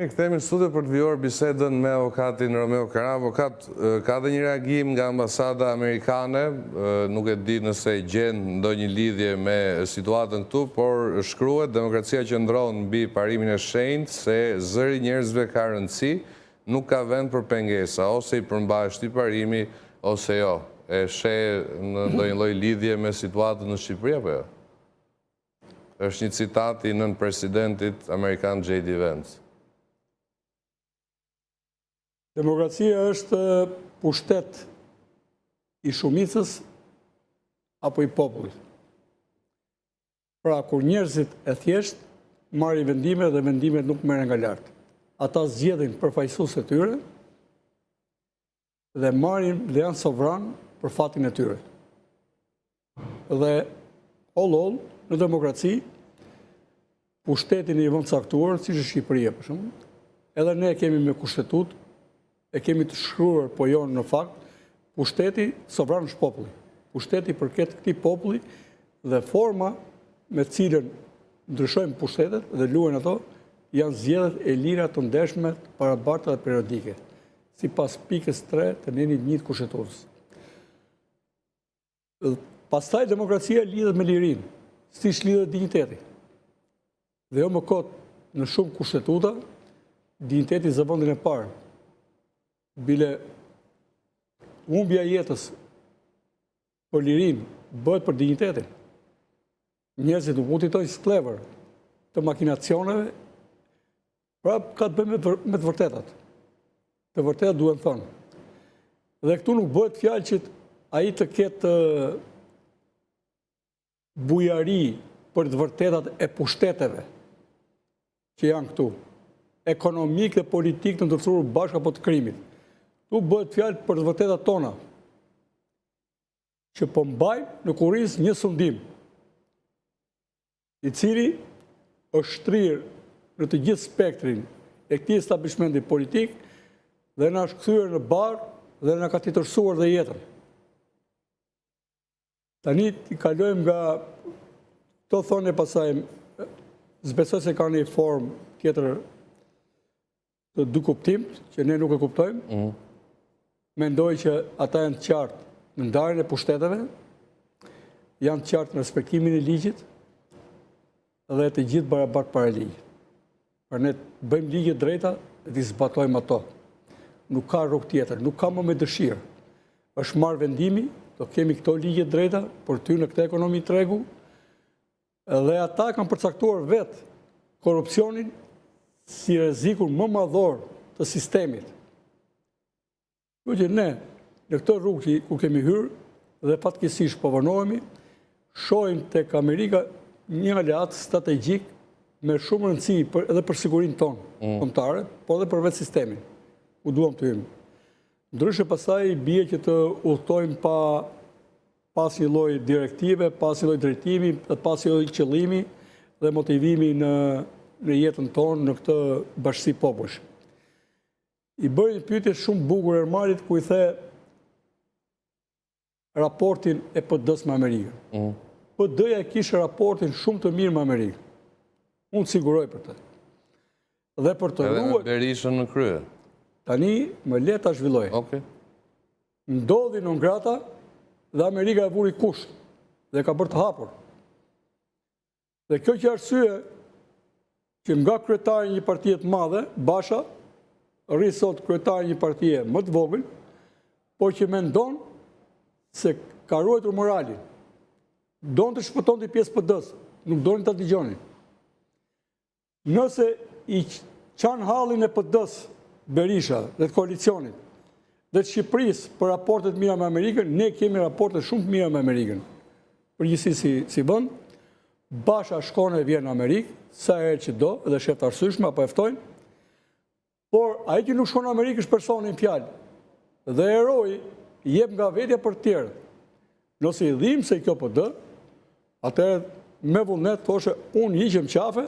Mirë, kthehemi në studio për të vijuar bisedën me avokatin Romeo Kara. Avokat, ka dhe një reagim nga ambasada amerikane, nuk e di nëse gjen ndonjë lidhje me situatën këtu, por shkruhet demokracia qëndron mbi parimin e shenjtë se zëri i njerëzve ka rëndësi, nuk ka vend për pengesa, ose i përmbahesh këtij parimi, ose jo. E sheh në ndonjë lloj lidhje me situatën në Shqipëri apo jo? Është një citat i nënpresidentit amerikan J.D. Vance. Demokracia është pushtet i shumicës apo i popullit. Pra, kur njerëzit e thjeshtë marrin vendime dhe vendimet nuk merren nga lart. Ata zgjedhin përfaqësuesit e tyre dhe marrin dhe janë sovran për fatin e tyre. Dhe hollë në demokraci, pushteti në një vend caktuar, siç është Shqipëria për shembull, edhe ne e kemi me kushtetutë, e kemi të shkruar, po jo në fakt, pushteti sovran është populli. Pushteti i përket këtij populli dhe forma me cilën ndryshojnë pushtetet dhe luajnë ato, janë zgjedhjet e lira të ndershme, të barabarta dhe periodike. sipas pikës 3 të nenit 1 të Kushtetutës. Pastaj demokracia lidhet me lirinë, siç lidhet dinjiteti. Dhe jo më kot në shumë kushtetuta, dinjiteti zë vendin e parë. Bile humbja e jetës për lirinë bëhet për dinjitetin. Njerëzit nuk mund të jetojnë skllevër të makinacioneve Pra, ka të bëjë me, me të vërtetat. Të vërtetat duhen thënë. Dhe këtu nuk bëhet fjalë që ai të ketë bujari për të vërtetat e pushteteve që janë këtu, ekonomik dhe politik të ndërthurur bashkë apo të krimit. Këtu bëhet fjalë për të vërtetat tona, që po mbajmë në kurriz një sundim. i cili është shtrirë në të gjithë spektrin e këtij establishmenti politik dhe na është kthyer në barrë dhe na ka tjetërsuar dhe jetën. Tani t'i kalojmë nga këto thënie pastaj s'besoj se ka një formë tjetër të dykuptimtë, që ne nuk e kuptojmë. Mm. Mendoj që ata janë të qartë në ndarjen e pushteteve, janë të qartë në respektimin e ligjit dhe të gjithë barabartë para ligjit. Pra ne të bëjmë ligje të drejta dhe t'i zbatojmë ato. Nuk ka rrugë tjetër, nuk ka më me dëshirë. Është marrë vendimi, do kemi këto ligje të drejta për ty në këtë ekonomi tregu, Dhe ata kanë përcaktuar vetë korrupsionin si rrezikun më madhor të sistemit. Kështu që ne, në këtë rrugë që ku kemi hyrë, dhe fatkeqësisht po vonohemi, shohim tek Amerika një aleat strategjik me shumë rëndësi për, edhe për sigurinë tonë mm. kombëtare, po edhe për vetë sistemin, ku duam të hyjmë. Ndryshe pastaj bie që të udhëtojmë pa pa asnjë lloj direktive, pa asnjë lloj drejtimi, dhe pa asnjë lloj qëllimi dhe motivimi në në jetën tonë në këtë bashkësi popujsh. I bëri një pyetje shumë bukur Ermalit ku i the raportin e PD-së me Amerikën. Mm. PD-ja e kishte raportin shumë të mirë me Amerikën. Unë të siguroj për të. Dhe për të ruajtur... Edhe me Berishën në krye. Tani më le ta zhvilloj. Okej. Ndodhi non grata dhe Amerika e vuri kusht dhe ka bërë të hapur. Dhe kjo qe arsye që nga kryetari i një partie të madhe, Basha, rri sot kryetari i një partie më të vogël, por që mendon se ka ruajtur moralin. Donte të shpëtonte pjesë PD-së, nuk donin ta dëgjonin. Nëse i qan hallin e PD-së Berisha dhe të koalicionit dhe të Shqipërisë për raportet e mira me Amerikën, ne kemi raporte shumë të mira me Amerikën. Përgjithësi si, si vend, Basha shkon e vjen në Amerikë, sa herë që do dhe sheh të arsyeshme apo e ftojnë, Por, ai që nuk shkon në Amerikë është personi në fjalë. Dhe heroi jep nga vetja për të tjerët. Nëse i dhimbsej kjo PD, atëherë me vullnet thoshte unë hiqem qafe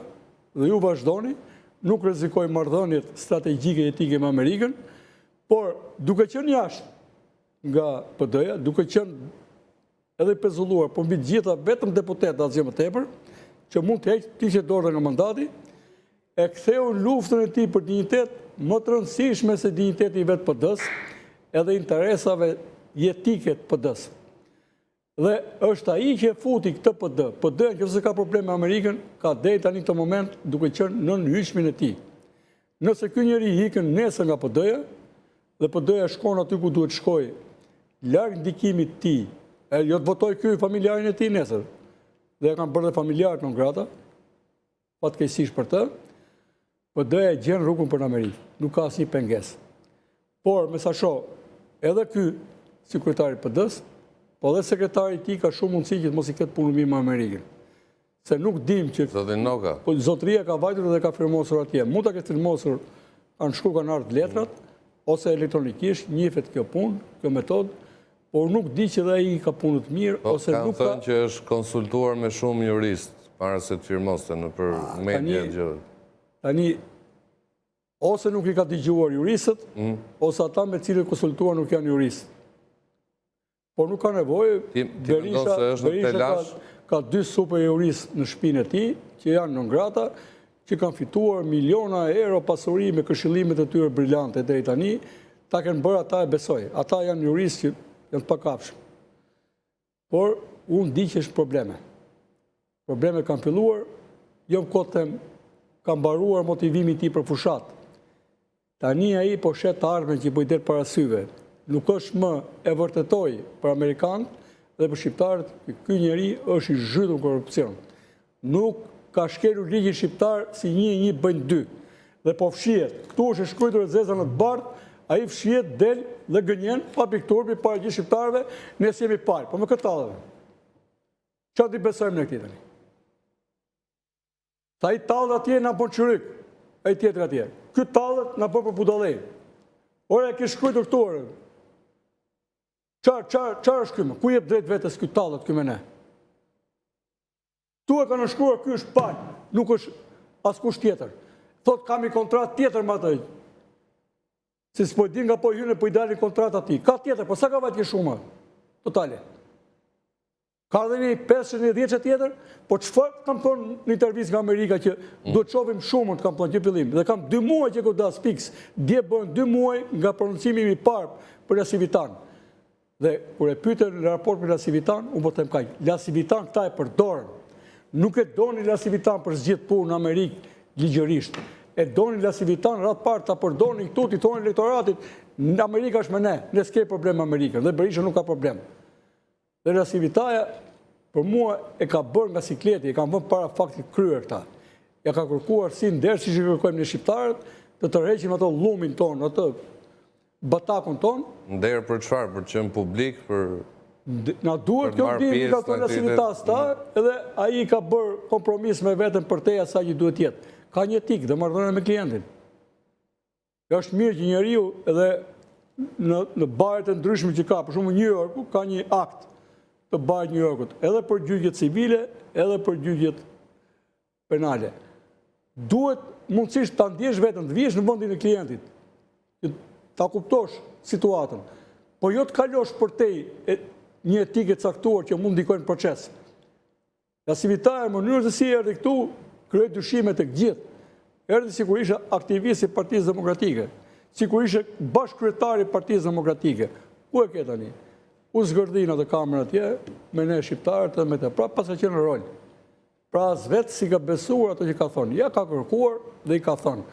dhe ju vazhdoni, nuk rrezikoj marrëdhëniet strategjike jetike me Amerikën, por duke qenë jashtë nga PD-ja, duke qenë edhe i pezulluar, por mbi të gjitha vetëm deputet dhe asgjë më tepër, që mund të heqë të hiqte dorë nga mandati. E ktheu luftën e tij për dinjitet më të rëndësishme se dinjiteti i vetë PD-së, edhe interesave jetike të PD-së. Dhe është ai që e futi këtë PD. PD në qoftë se ka problem me Amerikën, ka deri tani këtë moment duke qenë nën hyqmin e tij. Nëse ky njeri ikën nesër nga PD-ja, dhe PD-ja shkon aty ku duhet shkojë, larg ndikimit të tij, e jo të votojë ky familjarin e tij nesër, dhe e kanë bërë dhe familjarët non grata, fatkeqësisht për të, PD-ja e gjen rrugën për në Amerikë, nuk ka asnjë pengesë. Por, me sa shoh, edhe ky, si kryetari i PD-së, po edhe sekretari i tij ka shumë mundësi që të mos i ketë punët mirë me Amerikën. Se nuk dim që... Zoti Noka. Po, zotëria ka vajtur dhe ka firmosur atje. Mund ta ketë firmosur, kanë shku, kanë ardhë letrat, ose elektronikisht, njifet kjo punë, kjo metodë, por nuk di që dhe ai ka punët mirë, po, ose nuk ka... Kanë thënë që është konsultuar me shumë juristë, para se të firmoste nëpër ah, media gjë. Tani, ose nuk i ka dëgjuar juristët, mm. ose ata me cilët konsultuar nuk janë juristë. Por nuk ka nevojë, Berisha, Berisha ka, ka dy super juristë në shpinë e tij, që janë non grata, që kanë fituar miliona euro pasuri me këshillimet e tyre brilante deri tani, ta kenë bërë ata e besoj. Ata janë juristë që janë të pakapshëm. Por, unë di që është probleme. Probleme kanë filluar, jo më kot them, ka mbaruar motivimi i tij për fushatë. Tani ai po sheh të ardhmen që po i del para syve. Nuk është më e vërtetoi për amerikanët dhe për shqiptarët që ky njeri është i zhytur në korrupsion. Nuk ka shkelur ligjin shqiptar si një e një bëjnë dy. Dhe po fshihet. Këtu është e shkruar e zeza në të bardhë, ai fshihet, del dhe gënjen pa pikë turpi para gjithë shqiptarëve, ne s'jemi palë. Po me kë tallemi. Çfarë t'i besojmë ne këtij tani? Se ai tallet atje na bën çyryk. Ai tjetri atje. Ky tallet na bën për budallej. Ore e ke shkruajtur këtu ore. Çar çar çar është ky më? Ku jep drejt vetes ky tallet ky me ne? Këtu e ka nënshkruar ky është palë, nuk është askush tjetër. Thot kam një kontratë tjetër me atë. Se s'po e di nga po i hynë po i dalin kontrata atij. Ka tjetër, po sa ka vajt kjo shuma? Totale. Ka dhe një 5 një 10 tjetër, po çfarë kam thonë në intervistë nga Amerika që mm. do të shohim shumën, të kam thonë që fillim. Dhe kam 2 muaj që godas fiks, dje bëhen 2 muaj nga prononcimi i parë për La Civitan. Dhe kur e pyetën në raport për La Civitan, unë po them kaq, La Civitan këta e përdorën. Nuk e donin La Civitan për zgjidh punë në Amerikë ligjërisht. E donin La Civitan radhë parë ta përdornin këtu t'i thonin elektoratit, në Amerika është me ne, ne s'ke problem me Amerikën dhe Berisha nuk ka problem. Dhe La Civitaja, për mua, e ka bërë nga sikleti, e kanë vënë para faktit kryer këta. Ja ka kërkuar si nder, siç i kërkojmë ne shqiptarët, të tërheqim ato llumin tonë, atë batakun tonë. Nder për çfarë? Për të qenë publik, për Na duhet kjo ndihmë, ka thënë La Civitas ta, edhe ai ka bërë kompromis me veten përtej asaj që duhet jetë. Ka një etikë dhe marrëdhënie me klientin. Është mirë që njeriu edhe në, në baret e ndryshme që ka, për shembull New Yorku ka një akt të barit New Yorkut, edhe për gjyqet civile, edhe për gjyqet penale. Duhet mundësisht ta ndjesh veten, të vihesh në vendin e klientit, që ta kuptosh situatën, po jo të kalosh përtej një etike të caktuar që mund ndikojë në proces. La Civitaja, mënyra se si erdhi këtu, krijoi dyshime tek gjithë. Erdhi sikur ishte aktivist i Partisë Demokratike, sikur ishte bashkëkryetar i Partisë Demokratike. Ku e ke tani? U zgërdhi në atë kamerë atje, me ne shqiptarët dhe me të. Pra, paska qenë rol. Pra, as vetë s'i ka besuar ato që ka thonë. Ja ka kërkuar dhe i ka thonë.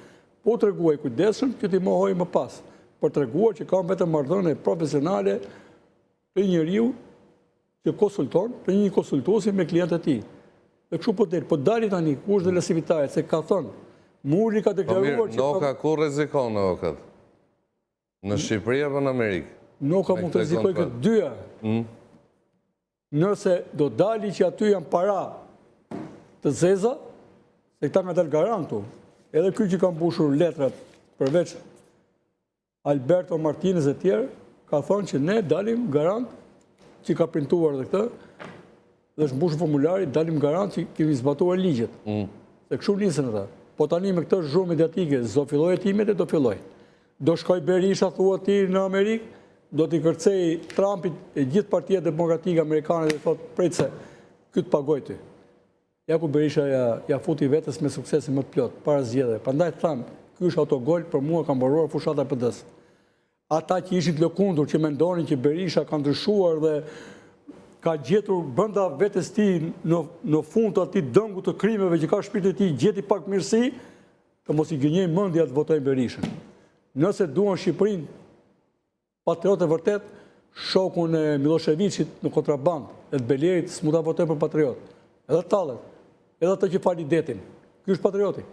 Po u tregua i kujdesshëm që t'i mohojë më pas. Për treguar që kam vetëm marrëdhënie profesionale të njeriu që konsulton, të një konsultuesi me klientët e tij. Dhe kështu po del, po dali tani, ku është dhe La Civitaja, se ka thënë, Muli ka po deklaruar që... Noka ku rrezikon avokat? Në Shqipëri apo në Amerikë? Noka mund të rrezikojë këtë dyja. Mm. Nëse do dali që aty janë para të zeza, se këta kanë dalë garantu, edhe ky që ka mbushur letrat përveç Alberto Martinez e tjerë, ka thonë që ne dalim garant që ka printuar dhe këtë, dhe është mbushur formulari, dalim garant që kemi zbatuar ligjet. Mm. Dhe kështu nisën ata. Po tani me këtë zhurmë mediatike, s'do fillojë hetimet e do fillojë. Do shkojë Berisha, thua ti në Amerikë, do t'i kërcej Trumpit e gjithë partia demokratike amerikane dhe thotë prit se ky të pagoi ty. Ja ku Berisha ja, ja futi vetes me suksesin më të plotë, para zgjedhjeve. Prandaj thamë, ky është autogol, për mua ka mbaruar fushata e PD-së. Ata që ishin të lëkundur, që mendonin që Berisha ka ndryshuar dhe ka gjetur brenda vetes tij në, në fund të atij dëngu të krimeve që ka shpirti i tij, gjeti pak mirësi, të mos i gënjejë mendja të votojnë Berishën. Nëse duan Shqipërinë, Patriot e vërtetë, shokun e Millosheviçit në kontrabandë e të Belerit s'mund ta votojnë për patriot. Edhe tallet, edhe atë që fali detin. Ky është patrioti.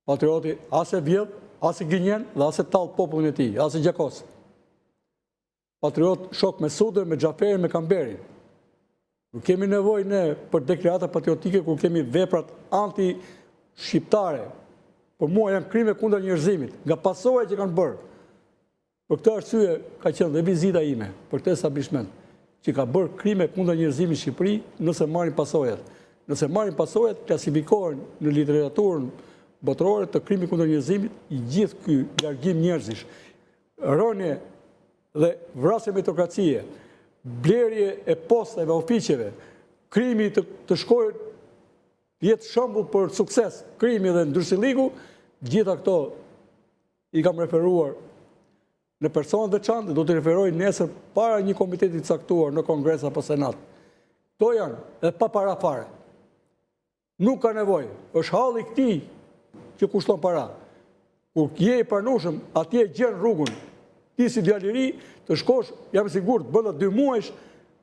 Patrioti as e vjedh, as e gënjen dhe as e tall popullin e tij, as e gjakos. Patriot shok me Sudën, me Xhaferin, me Kamberin. Nuk kemi nevojë ne për deklarata patriotike kur kemi veprat anti-shqiptare. Për mua janë krime kundër njerëzimit, nga pasoja që kanë bërë. Për këtë arsye ka qenë dhe vizita ime për këtë establishment që ka bërë krime kundër njerëzimit në Shqipëri, nëse marrin pasojat. Nëse marrin pasojat, klasifikohen në literaturën botërore të krimit kundër njerëzimit, i gjithë ky largim njerëzish, rënie dhe vrasje meritokracie, blerje e posteve, ofiqeve, krimi të, të shkojë të jetë shembull për sukses, krimi dhe ndyrësilliku, gjitha këto i kam referuar në persona të veçantë, do t'i referoj nesër para një komiteti të caktuar në Kongres apo Senat. Këto janë edhe pa para fare. Nuk ka nevojë, është halli i këtij që kushton para. Kur je i pranueshëm, atje e gjen rrugën. Ti si djalë i ri, të shkosh, jam i sigurt, brenda dy muajsh,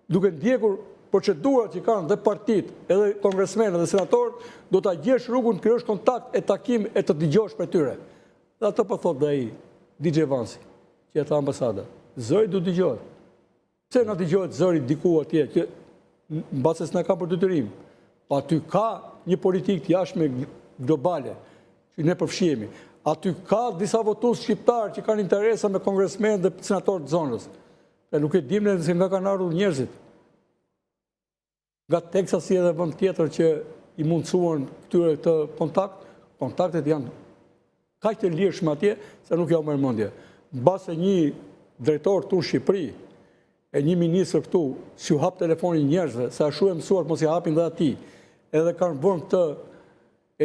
duke ndjekur procedurat që kanë dhe partitë, edhe kongresmenët dhe senatorët, do ta gjesh rrugën të krijosh kontakt e takim e të dëgjosh prej tyre. Dhe atë po thotë dhe ai, DJ Vansi, që e tha ambasada. Zëri do dëgjohet. Pse na dëgjohet zëri diku atje që mbase s'na kanë për detyrim. Po aty ka një politikë të jashtme globale që ne përfshihemi. Aty ka disa votues shqiptarë që kanë interesa me kongresmenë dhe senatorë të zonës. Dhe nuk e dimë ne se nga kanë ardhur njerëzit. Nga Teksasi edhe vend tjetër që i mundësuan këtyre këtë kontakt, kontaktet janë kaq të lirshme atje, sa nuk jua merr mendja. Mbase një drejtor këtu në Shqipëri, e një ministër këtu, s'ju hap telefonin njerëzve, se ashtu e mësuar të mos i hapin dhe atij, edhe kanë vënë këtë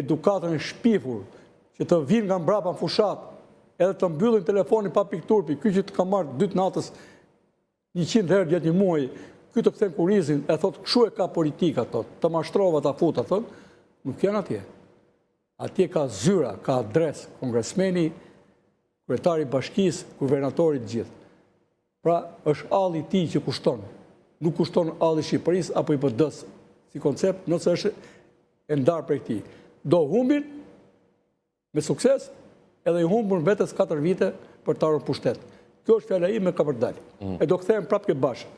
edukatën e shpifur, që të vinë nga mbrapa në fushatë, edhe të mbyllin telefonin pa pikë turpi, ky që të ka marrë dy të natës 100 herë gjatë një muaji, ky të kthen kurrizin, e thotë kshu e ka politika, thotë, të mashtrova ta futa, thotë, nuk janë atje. Atje ka zyra, ka adresë, kongresmeni, kryetari i bashkisë, guvernatori të gjithë. Pra, është halli i tij që kushton. Nuk kushton halli i Shqipërisë apo i PD-së si koncept, nëse është e ndarë prej këtij. Do humbin me sukses edhe i humbën vetes 4 vite për të ardhur në pushtet. Kjo është fjala ime ka për dalë. Mm. E do kthehem prapë ke Basha.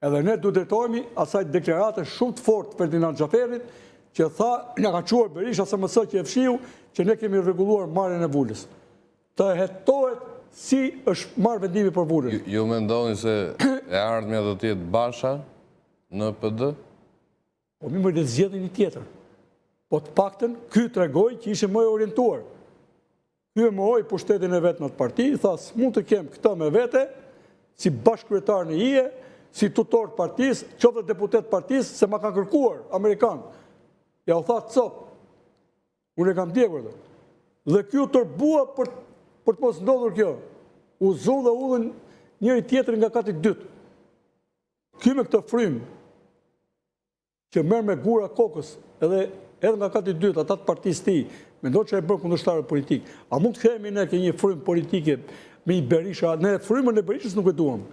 Edhe ne duhet drejtohemi asaj deklarate shumë të fortë Ferdinand Xhaferrit, që tha, na ka çuar Berisha SMS që e fshiu, që ne kemi rregulluar marrjen e vulës. Të hetohet si është marrë vendimi për vulën. Ju mendoni se e ardhmja do të jetë Basha në PD? Po mirë më le të zgjedhin një tjetër. Po të paktën, ky tregoi që ishte më i orientuar. Ky e mohoi pushtetin e vet në atë parti, tha s'mund të kem këtë me vete, si bashkëkryetar në hije, si tutor të partisë, qoftë deputet të partisë, se ma kanë kërkuar amerikanët. Ja u tha copë. Unë e kam ndjekur atë. Dhe ky u tërbua për për të mos ndodhur kjo. U zunë dhe udhën njëri tjetrin nga kati i dytë. Ky me këtë frymë që merr me gura kokës edhe edhe nga kati i dytë ata të partisë tij, mendo çfarë bën kundërshtarët politikë. A mund të kthehemi ne ke një frymë politike me një Berisha, ne frymën e Berishës nuk e duam.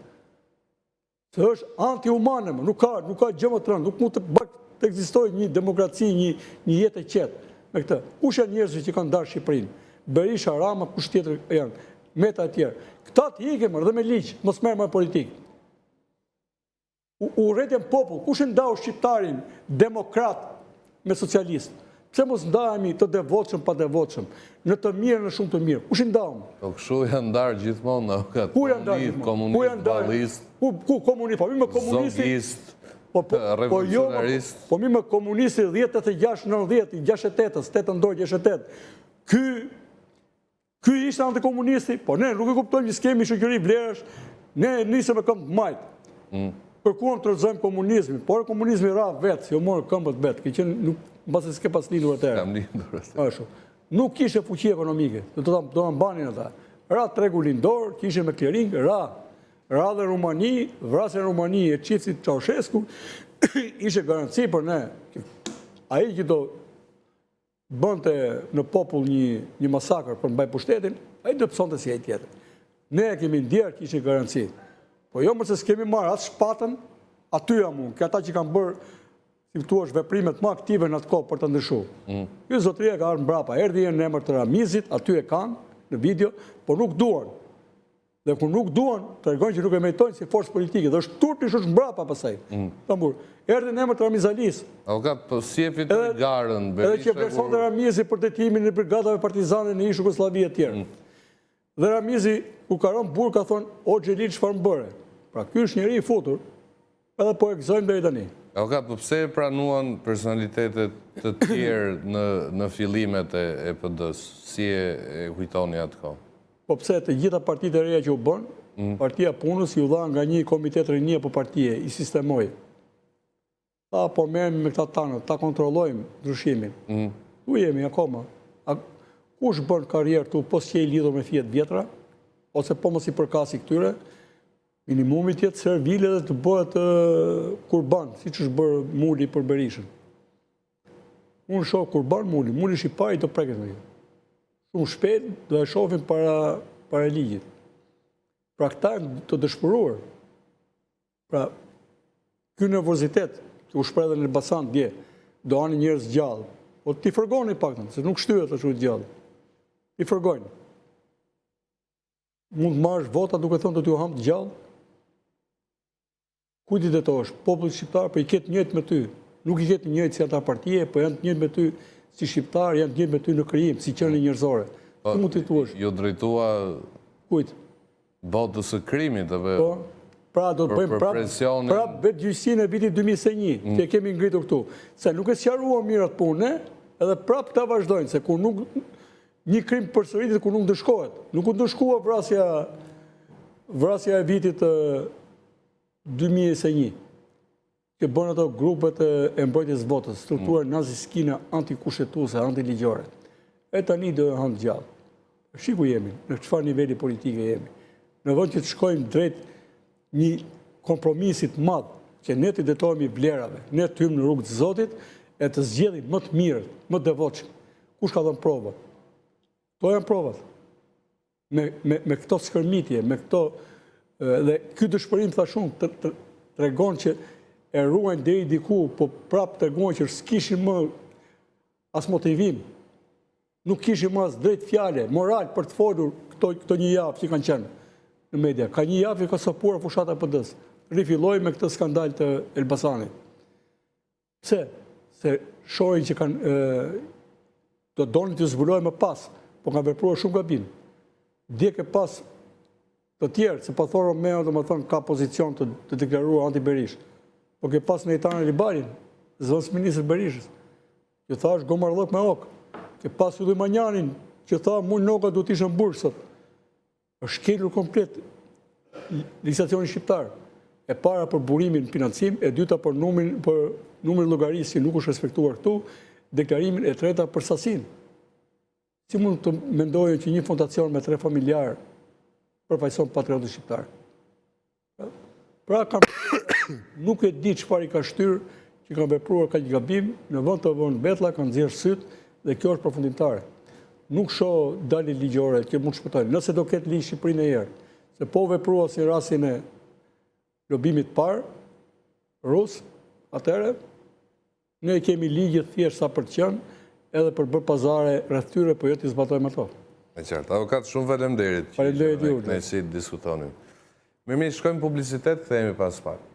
Se është antihumane, nuk ka, nuk ka gjë më të rëndë, nuk mund të bëj të ekzistojë një demokraci, një një jetë e qetë me këtë. Kush janë njerëzit që kanë ndarë Shqipërinë? Berisha, Rama, kush tjetër janë? Meta e tjerë. Këta të ikin dhe me ligj, mos merren me politikë. Urrejtja në popull, kush e ndau shqiptarin demokrat me socialist? Pse mos ndahemi të devotshëm pa devotshëm, në të mirë në shumë të mirë? Kush i ndau? Po kështu janë ndarë gjithmonë, avokat. Ku janë ndarë gjithmonë? Komunist, ballist. Ku ku komunist? Po mi më komunisti. Zogist. Po po po jo, po mi më komunisti 10 86 90 68-s, 89 68. Ky Ky ishte antikomunisti, po ne nuk e kuptojmë që s'kemi shoqëri vlerash, ne nisëm me këmbë të majtë. Mm. Kërkuam të rrëzojmë komunizmin, por komunizmi ra vetë, si u morën këmbët vetë, ke qenë nuk mbase s'ke pas lindur atëherë. Kam lindur atëherë. Ashtu. Nuk kishte fuqi ekonomike, do të do ta mbanin ata. Ra tregu lindor, që ishte me kliring, ra. Ra dhe Rumani, vrasja në Rumani e çiftit Çaushesku, ishte garanci për ne. Ai që do bënte në popull një, një masakër për mbajt pushtetin, ai do pësonte si ai tjetër. Ne e kemi ndjerë që ishte garanci. Po jo më se s'kemi marrë atë shpatën, aty jam unë, ke ata që kanë bërë, si thua, veprimet më aktive në atë kohë për të ndryshuar. Mm. Ky zotëria ka ardhur mbrapa, erdhi në emër të Ramizit, aty e kanë në video, por nuk duan. Dhe kur nuk duan, tregojnë që nuk e meritojnë si forcë politike. Dhe është turp të shohësh mbrapa pastaj. Mm. Tambur, erdhi në emër të Ramiz Alisë. Avokat, po si e fitoi garën Berisha? Edhe që vlerësonte Ramizi për drejtimin e brigadave partizane në ish Jugosllavi e tjerë. Mm. Dhe Ramizi, kur ka rënë në burg, ka thonë, o Xhelil, çfarë më bëre? Pra, ky është njeri i futur, edhe po e gëzojmë deri tani. Avokat, po pse e pranuan personalitete të tjerë në, në fillimet e, e PD-së? Si e, e kujtoni atë kohë? Po pse të gjitha partitë e reja që u bënë, mm. Partia e Punës iu dha nga një komitet rinie apo partie, i sistemoi. Tha, po merremi me këta tanët, ta kontrollojmë ndryshimin. Mm. Ku jemi akoma? A, kush bën karrierë këtu, po s'je i lidhur me fijet e vjetra, ose po mos i përkasi këtyre, minimumi të jetë servil edhe të bëhet kurban, siç është bërë Muli për Berishën. Unë shoh kurban Muli, Muli është i pari të preket me ju. Shumë shpejt do e shohim para, para ligjit. Pra këta janë të dëshpëruar. Pra, ky nervozitet që u shpreh edhe në Elbasan dje, do hani njerëz gjallë, po t'i fërgoni paktën, se nuk shtyhet ashtu gjallë. T'i fërgojnë. Mund të marrësh vota duke thënë do t'ju hamë të gjallë? Kujt i drejtohesh? Popullit shqiptar, po i ke të njëjtë me ty. Nuk i ke të njëjtë si anëtar partie, po janë të njëjtë me ty si shqiptar, janë të njëjtë me ty në krijim, si qenie njerëzore. Po, Si mund t'i thuash? Iu drejtua Kujt? Botës së krimit apo Po. Pra do të bëjmë prapë prapë vetëgjyqësinë e vitit 2021, mm. që e kemi ngritur këtu. Se nuk e sqaruam mirë atë punë, edhe prapë këta vazhdojnë, se kur nuk një krim përsëritet kur nuk ndëshkohet. Nuk u ndëshkua vrasja vrasja e vitit 2021. Që bënë ato grupet e mbrojtjes votës, struktura mm. naziskina antikushtetuese, antiligjore. E tani do e hanë gjallë. Shi ku jemi, në çfarë niveli politike jemi. Në vend që të shkojmë drejt një kompromisi të madh, që ne t'i drejtohemi vlerave, ne të hymë në rrugë të Zotit, e të zgjedhim më të mirët, më të devotshëm. Kush ka dhënë prova? Këto janë provat. me me me këto skërmitje, me këto dhe ky dëshpërim thashë unë të, të, tregon që e ruajnë deri diku, po prapë tregon që s'kishin më as motivim, nuk kishin më as drejt fjale, moral për të folur këto, këto një javë që kanë qenë në media. Ka një javë që ka stopuar fushata e PD-së. Rifilloi me këtë skandal të Elbasanit. Pse? Se shohin që kanë do donin të zbulojnë më pas, po kanë vepruar shumë gabim. Dje ke pas të tjerë, se po thonë Romeo, domethënë, ka pozicion të, të deklaruar anti-Berishë. Po ke pas Neritan Alibeajn, zëvendësministër Berishës, që tha është gomarllëk me okë. Ke pas Ylli Manjanin, që tha Mul Noka duhet të ishte në burg sot. Është shkelur komplet legjislacioni shqiptar. E para për burimin financim, e dyta për numrin për numrin e llogarisë që nuk është respektuar këtu, deklarimin e treta për sasinë. Si mund të mendoje që një fondacion me tre familjarë përfaqëson patriotët shqiptarë? Pra kam nuk e di çfarë i ka shtyrë që kanë vepruar kaq gabim, në vend të vënë vetulla kanë nxjerrë sytë dhe kjo është përfundimtare. Nuk shoh dalje ligjore që mund të shpëtojnë. Nëse do ketë ligj Shqipëri ndonjëherë, se po veprua si rastin e lobimit të parë rus, atëherë Ne kemi ligje thjesht sa për të qenë, edhe për të bërë pazare rreth tyre, po jo t'i zbatojmë ato. E qartë. Avokat, shumë faleminderit. Faleminderit ju. Ne si diskutonim. Mirë, mirë, shkojmë publicitet, kthehemi pas pak.